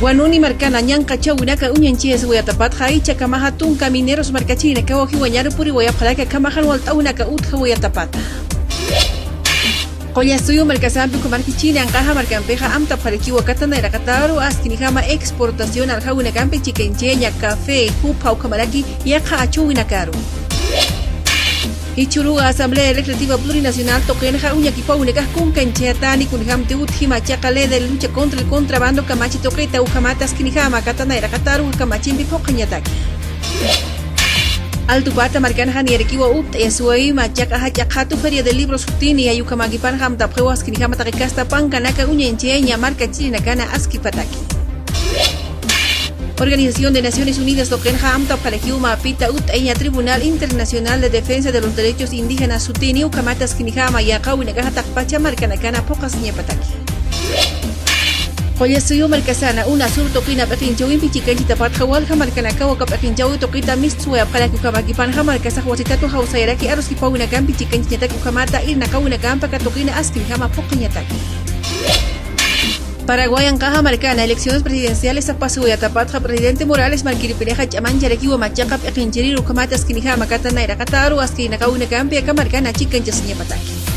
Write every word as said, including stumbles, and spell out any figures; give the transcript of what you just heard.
Wanuni markana ñanqachawinaka uñanchayasiwayatapatxa, ichhakamaxa tunka mineros markachirinakawa jiwañaru puriwayapxaraki akhamaxan walt'awinaka utjawayatapata. Qullasuyu markasampi ukhamaraki chini anqaxa markampixa amtapxarakiwa kata nayraqataru askinijama exportación aljawinakampi chikanchayaña café, jupha ukhamaraki yaqha achüwinakaru. Jichhüruw Asamblea Legislativa Plurinacional tuqinxa uñakipawinakax kunkanchayatani kunjamti utji machaqa ley de lucha contra el contrabando kamachi tuqita ukhamat askinijama kata nayraqataru kamachimpi phuqhañataki. Altupata markanxa niyarakiwa utt'ayasiwayi machaqa jach'a qhatu Feria del Libro sutini, ukhamäkipanxa amtapxiwa askinijama taqi kasta pankanaka uñanchayaña markachirinakana askipataki. Organización de Naciones Unidas tuqinxa amtapxarakiw mapita utt'ayaña Tribunal Internacional de Defensa de los Derechos Indígenas sutini, ukhamat askinijama yaqhawinakaxa taqpacha markanakana phuqhasiñapataki. Qullasuyu markasana UNASUR tuqina p'iqinchawimpi chikanchitapatxa walja markanakawa aka p'iqinchawi tuqita mistsuwayapxaraki, ukhamäkipanxa markasax wasitatu jawsayaraki aruskipawinakampi chikanchiñataki ukhamata irnaqawinakampa aka tuqina askinijama phuqhañataki. Paraguay anqaxa markana elecciones presidenciales sapasiwayatapatxa presidente Morales markiripinixa ch'amancharakiwa machaqa p'iqinchiriru ukhamat askinijama kata nayraqataru askinakawinakampi aka markana chikanchasiñapataki.